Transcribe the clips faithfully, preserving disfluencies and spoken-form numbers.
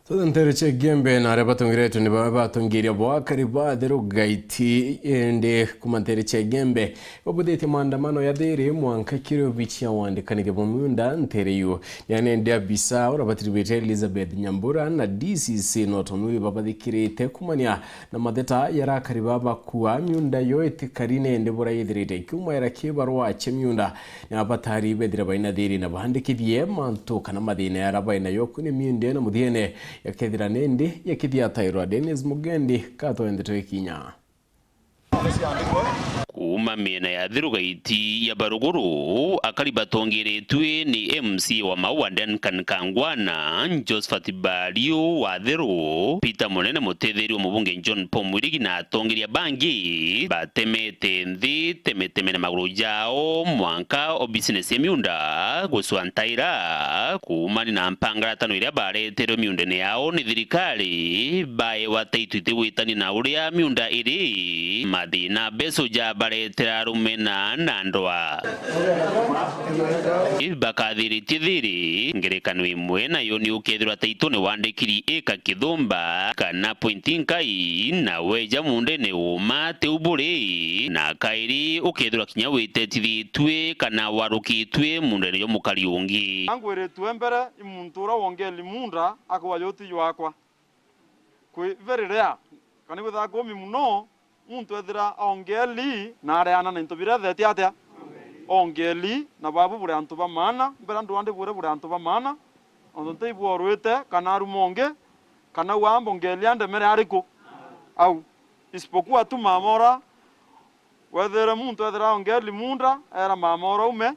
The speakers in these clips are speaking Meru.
Sasa nteere cia Igembe na aria batongeretwe ni baba batongeria bo akari ba Atheru Gaiti, indi kuma nteere cia Igembe babuthitie maandamano ya thiiri mwanka kiri obici ya wandikani bwa miunda nteere iu. Ni anende abisa uria batiribite Elizabeth Nyambura na D C C Norton Wili babathikirite kumania na matheta ya aria akari baba bakua miunda yo itikari nende buria yithirite ikiumaira ki barua cia miunda. Ni abatari bethira baina thiiri na baandikithie mantu kana mathina ya aria baina yo kuni miunda na muthiene yakethira nindi yakithia tairwa. Dennis Mugendi katwendete ikinya. Kuuma miena ya Atheru Gaiti ya baruguru, akari batongeretwe ni M C wa Maua Duncan Kangwana, Josephat Bario wa Atheru, Peter Munene, mutetheria wa mubunge John Paul Mwirigi na atongeria bangi, batemete nthi temeteme na maguru jao mwanka obisine cia miunda gucwa ntaira. Kuumania na mpangaratano iria bareterwe miundene yao ni thirikari, baewa taito itigwitania na uria miunda iri, mathina mbeca jabaretera arume na na ndwa. Bakathiritie thiri, ngerekano imwe nayo ni ukethirwa taito ni wandikiri ika kithumba kana point nkai, na weja mundene uma tiu buri, na kairi ukethirwa kinya witetithitue kana warukitue mundene jwa mukari ungi. Angwiritue mbere i muntu uria wongeli munda akuba yuti jwakwa. Kwi very rare, kana ikwithirwa kumi muno, muntu ethira aongeli na areana na into biria ethetie atia? Ongeli, na babu buri antu ba maana, mbere ndwandi bure buri antu ba maana, ontu nti ibworwite, kana aruma ungi, kana ua mbongeli andemere ariku? Au. Isipokuwa tu mama ura, wethire muntu ethira aongeli munda, era mama ura ume,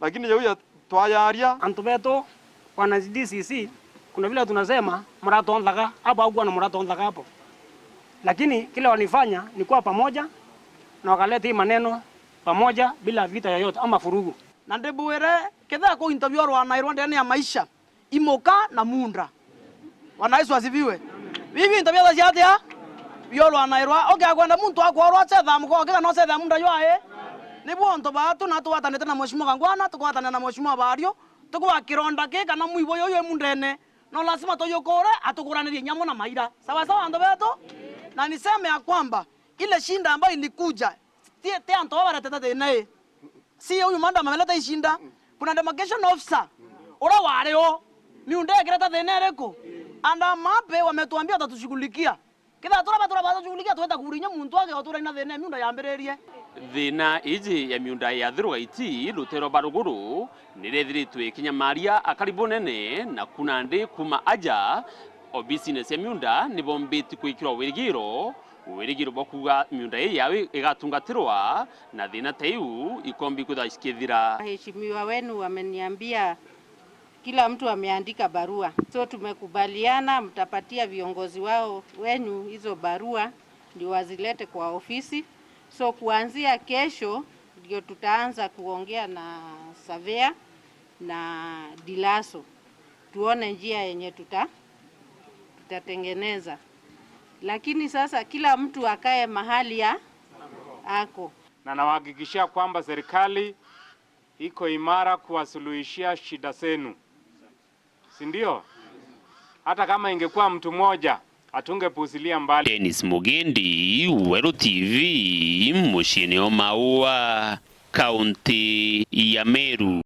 lakini jau ya twayaria. Antu betu, wana D C C, kuna vile tunasema, muratonthaga hapo, hakuwa na muratonthaga hapo. Lakini kile wanifanya ni kuwa pamoja na wakaleta hii maneno pamoja bila vita yoyote ama furugu. Na ndibwire, kethira kwi into biorwanairwa ndene ya maisha, imuka na munda. Bwana Yesu asifiwe. Bibi into biothe cia atia? Biorwanairwa. Ukiakwenda muntu akworwa acetha mukoki kana ucetha munda jwae? Nibu onto baatu na tugwatanite na Mheshimiwa Kangwana, tugwatanire na Mheshimiwa Bario, tukwa kironda ki kana mwibo yuyu wi mundene. No lazima tuyukure, atukuranirie nyamo na maira. Sawa sawa, antu betu? Na niseme ya kwamba ile shinda ambayo ilikuja, ti, ti antu baba baretete thina ii. Si huyu madam ameleta hii shinda. Kuna demarcation officer. Uria wari o. Miunda ikireta thina iriku? And I'm happy wametuambia watatushughulikia. Kethira tura batura batatushughulikia, twita kuria inya muntu age utura ina thina ya miunda yambiririe. Thina iji ya miunda ya Atheru Gaiti, rutero ba ruguru, nirethiritwe ikinyamaria akari bunene na kunandi kuma aja obisine cia miunda nibombiti kwikirwa wirigiro, wirigiro bwa kuuga miunda ii yao igatungatirwa na thina ta iu ikombi kwithirwa cikithira. Waheshimiwa wenu wameniambia kila mtu ameandika barua. So tumekubaliana mtapatia viongozi wao wenyu hizo barua ndio wazilete kwa ofisi. So kuanzia kesho ndio tutaanza kuongea na surveyor na Dilaso. Tuone njia yenye tuta-, tutatengeneza. Lakini sasa kila mtu akae mahali ya ako. Na nawahakikishia kwamba serikali iko imara kuwasuluhishia shida zenu. Si ndio? Hata kama ingekuwa mtu mmoja, hatungepuuzilia mbali. Dennis Mugendi, Weru T V, muciini o Maua, kaunti ya Meru.